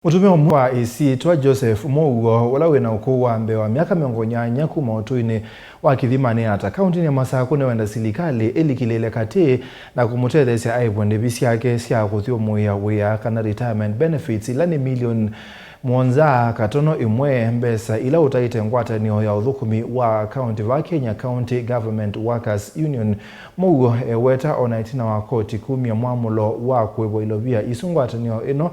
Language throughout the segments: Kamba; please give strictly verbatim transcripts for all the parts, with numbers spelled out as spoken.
Mũtumĩa ũmwe wa ĩsyĩtwa Joseph Mũuo, ũla wĩ na ũkũũ wa mbee wa myaka mĩongo nyanya, kuma ũtũinĩ wa Kĩthima nĩ ata kaũntĩnĩ ya Masakũ, nĩwenda silikalĩ ĩlikĩlĩĩle katĩ na kũmũtetheesya aĩvwe ndĩvi syake sya kũthyũmũĩa wĩa, kana retirement benefits, ila nĩ milioni mũonza katono ĩmwe, mbesa ila ũtaĩte ngwatanĩo ya ũthũkũmi wa kaũntĩ va Kenya, County Government Workers Union. Mũuo eweta o na ĩtina wa koti kumya mwamũlo wa kũĩvwa ilovia isu, ngwatanĩo ĩno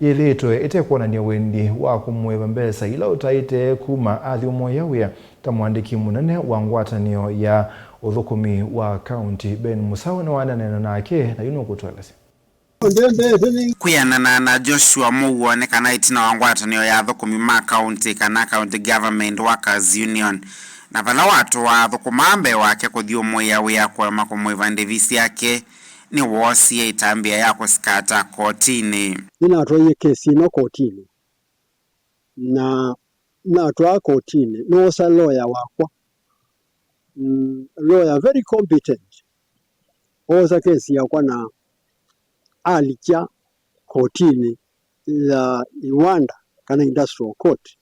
yĩthĩĩtwe ĩtekwonany'a wendi wa kũmũĩva mbesa ila ũtaĩte kuma athyũmũĩa wĩa. Ta mũandĩki mũnene wa ngwatanĩo ya ũthũkũmi wa kaũntĩ, Ben Mũsaũ, nĩwaneena nake na yu nũkũtũelesya. Kwĩanana na Joshua Mũuo, nĩ kana ĩtina wa ngwatanĩo ya athũkũmi ma kaũntĩ, kana County Government Workers Union, na vala watũaa athũkũmaa mbee wake kũthyũmũĩa wĩa kũema kũmũĩva ndĩvi syake, nĩwoosie ĩtambya ya kũsikata kotinĩ. Nĩnatwaie kesi ĩno kotinĩ, na natwaa kotinĩ, noosa lawyer wakwa, mm, lawyer very competent, oosa kesi yakwa na alikya kotinĩ ya Iwanda kana Industrial Court.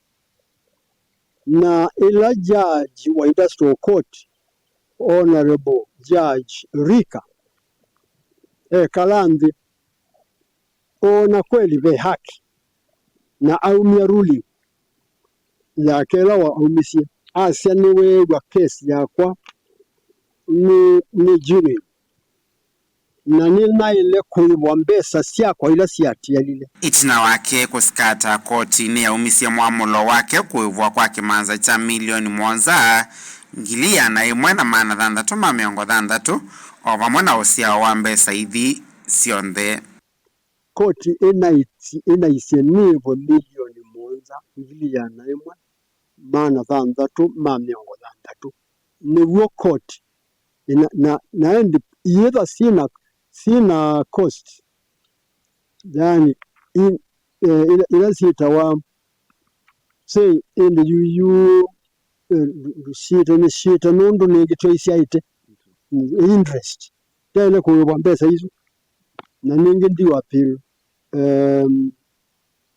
Na ĩla judge wa Industrial Court, Honorable Judge Rika, ekala nthĩ, oona kweli ve haki, na aumya ruling yake ĩla waumisye, asya nĩweew'a kesi yakwa nĩ, nĩ jury, na nĩnaĩle kũĩvwa mbesa syakwa ila syatialile. Ĩtina wake kũsikata, koti nĩyaumisye mwamũlo wake kũĩvwa kwa kĩmanza kya milioni mũonza, ngili ĩana ĩmwe na maana thanthatũ ma mĩongo thanthatũ, o vamwe na ũsyao wa mbesa ithi syonthe. Koti ĩnaiti-, ĩnaisye nĩĩvwe milioni mũonza, ngili ĩana ĩmwe, maana thanthatũ ma mĩongo thanthatũ. Nĩw'o koti ĩna-, na, na ĩndĩ iyĩtha syĩna, syĩna cost, yaani, i-, eh, ila, ila syĩtawa, say, ĩndĩ yu, yu, eh, ndũ-, ndũsyĩte, nĩsyĩte nũndũ nĩngĩ twaisyaĩte, mm, interest. Tyaĩle kũĩvwa mbesa isu, na nĩngĩ ndiwa appeal, em,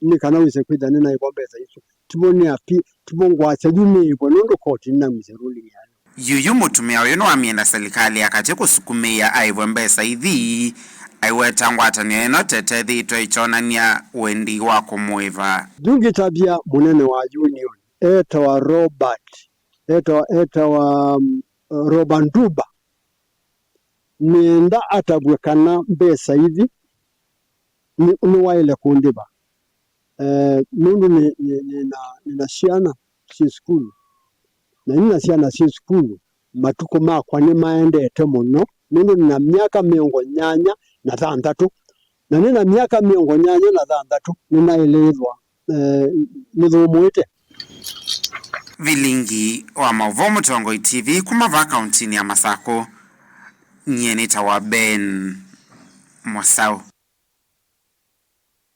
nĩ kana wĩse kwĩthĩa nĩnaĩvwa mbesa isu. Tivo nĩ appeal, tivo ngwasya yu nĩĩvwe, nũndũ koti nĩnaumisye ruling yayo. Yuyu mũtumĩa ũyũ nĩwamina silikalĩ ya katĩ kũsukumĩĩa aĩvwe mbesa ithi, aiweta ngwatanĩo ĩno tetethĩtwe ĩkyonany'a wendi wa kũmũĩva. Yu ngĩtavya mũnene wa union, etawa Robert, etawa, etawa, mm, Robert Nduba, nĩenda atavw'e kana mbesa ithi nĩ, nĩwaĩle kũndĩva. Eh, nũndũ nĩ, nĩ, nĩna, nĩna syana syĩ sukulu. Na nĩna syana syĩ sukulu, matukũ makwa nĩmaendete mũno, nũndũ nĩna myaka mĩongo nyanya na thanthatũ. Na nĩna myaka mĩongo nyanya na thanthatũ, nĩnaĩle ĩthwa, eh, nĩthũmũĩte. Vilingi wa maũvoo Mũtongoi T V kuma vaa kauntinĩ ya Masakũ, nyie nĩtawa Ben Mũsaũ.